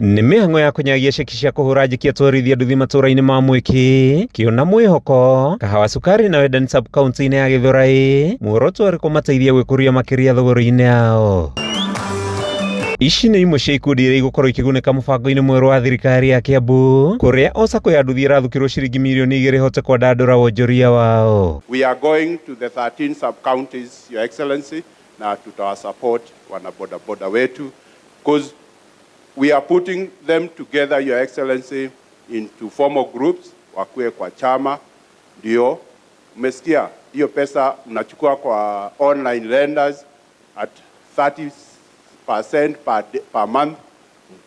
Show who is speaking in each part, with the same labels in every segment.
Speaker 1: Nĩ mĩhang'o ya kũnyagia ceki cia kũhũra njeki atwarithia nduthi matũra-inĩ ma Mwĩkĩ, Kĩũ na Mwĩhoko, Kahawa Sukari na Wendani sub county-inĩ ya Gĩthũrai, muoroto arĩ kũmateithia gwĩkũria makĩria thogora-inĩ yao. Ici nĩ imwe cia ikundi iria igũkorwo ikĩgunĩka mũbango-inĩ mwerũ wa thirikari ya Kiambu, kũrĩa o sacco ya nduthi ĩrathukĩrwo ciringi mirioni igĩrĩ ĩhote kwandandũra wonjoria wao.
Speaker 2: We are going to the 13 sub-counties, Your Excellency, na tutawasupport wanabodaboda wetu because we are putting them together, Your Excellency, into formal groups, wakuwe kwa chama. Ndio umesikia hiyo pesa mnachukua kwa online lenders at 30% per month,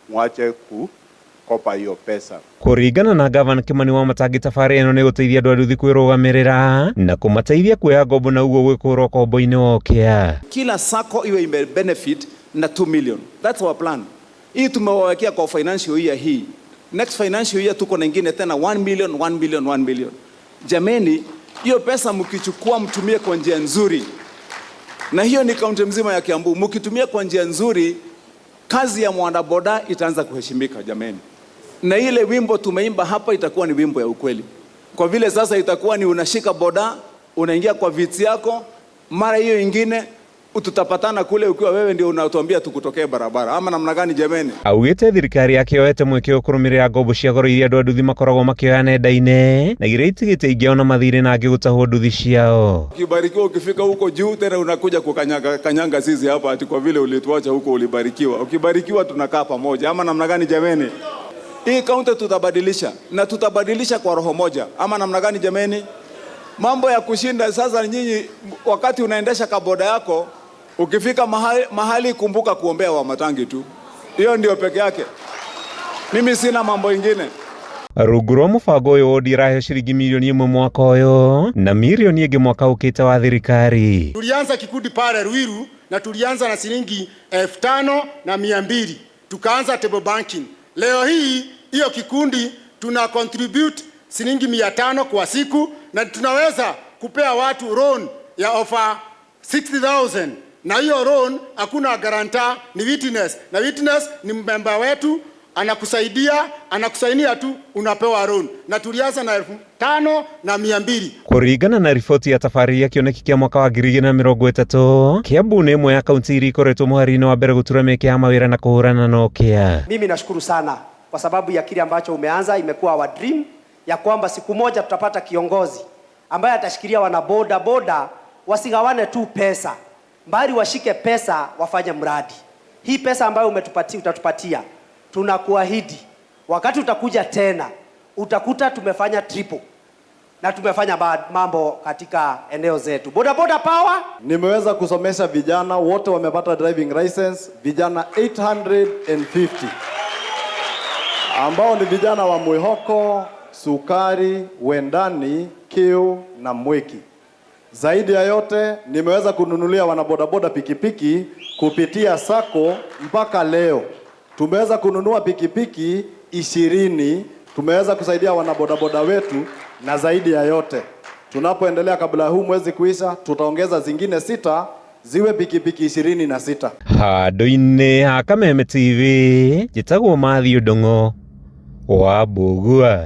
Speaker 2: mwache kukopa hiyo pesa.
Speaker 1: Kũringana na Gavana Kimani Wamatangi, tabarĩra ĩno nĩ gũteithia andũ a nduthi kwĩrũgamĩrĩra na kũmateithia kuoya ngombo na ũguo gwĩkũra ũkombo-inĩ wa ũkĩa.
Speaker 3: Kila sacco iwe ime benefit na 2 million. That's our plan. Hii tumewawekea kwa financial year hii. Next financial year tuko na ingine tena 1 million, 1 million, 1 million. Jameni, hiyo pesa mkichukua mtumie kwa njia nzuri. Na hiyo ni kaunti mzima ya Kiambu. Mkitumia kwa njia nzuri, kazi ya mwanaboda itaanza kuheshimika jameni. Na ile wimbo tumeimba hapa itakuwa ni wimbo ya ukweli. Kwa vile sasa itakuwa ni unashika boda, unaingia kwa viti yako, mara hiyo ingine tutapatana kule ukiwa wewe ndio unatuambia tukutokee barabara ama namna gani jameni?
Speaker 1: Augĩte thirikari yake yoete mweke wa kũrũmĩrĩra ngombo cia goro iria andũ a nduthi makoragwo makĩoya nenda-inĩ na iria itigĩte aingĩ ao na mathirĩ na angĩ gũtahwo nduthi ciao.
Speaker 3: Ukibarikiwa ukifika huko juu tena unakuja kukanyanga kanyanga sisi hapa ati kwa vile ulituacha huko ulibarikiwa. Ukibarikiwa tunakaa pamoja ama namna gani jameni? Hii kaunti tutabadilisha na tutabadilisha kwa roho moja ama namna gani jameni? Mambo ya kushinda sasa, nyinyi wakati unaendesha kaboda yako ukifika mahali kumbuka kuombea Wamatangi tu, hiyo ndio peke yake. Mimi sina mambo ingine.
Speaker 1: Rungu rwa mũbango ũyũ, wodi ĩraheo ciringi mirioni ĩmwe mwaka ũyũ na mirioni ĩngĩ mwaka ũkĩte wa thirikari.
Speaker 4: Tulianza kikundi pale Ruiru na tulianza na shilingi 5,200 tukaanza table banking. Leo hii hiyo kikundi tuna contribute shilingi 500 kwa siku na tunaweza kupea watu loan ya over 60,000 na hiyo loan hakuna guarantor, ni witness, na witness ni member wetu, anakusaidia, anakusainia tu, unapewa loan. Na tulianza na 5,200.
Speaker 1: Kũringana na riboti ya tabarĩra ya kĩoneki kĩa mwaka wa 2030, Kiambu nĩ ĩmwe ya kaunti iria ikoretwo mũhari-inĩ wa mbere gũtura mĩeke ya mawĩra na kũhũrana na ũkĩa.
Speaker 5: Mimi nashukuru sana kwa sababu ya kile ambacho umeanza, imekuwa our dream ya kwamba siku moja tutapata kiongozi ambaye atashikilia wana boda boda wasigawane tu pesa, bali washike pesa wafanye mradi. Hii pesa ambayo umetupatia, utatupatia, tunakuahidi wakati utakuja tena utakuta tumefanya triple na tumefanya mambo katika eneo zetu. Boda boda power.
Speaker 6: Nimeweza kusomesha vijana wote wamepata driving license, vijana 850 ambao ni vijana wa Mwihoko, Sukari, Wendani, Kiu na Mwiki. Zaidi ya yote nimeweza kununulia wanabodaboda pikipiki kupitia sacco. Mpaka leo tumeweza kununua pikipiki 20. Tumeweza kusaidia wanabodaboda wetu, na zaidi ya yote tunapoendelea, kabla huu mwezi kuisha, tutaongeza zingine sita ziwe pikipiki 26.
Speaker 1: Handũ-inĩ ha Kameme TV, njĩtagwo Matthew Ndung'u wa Mbũgua.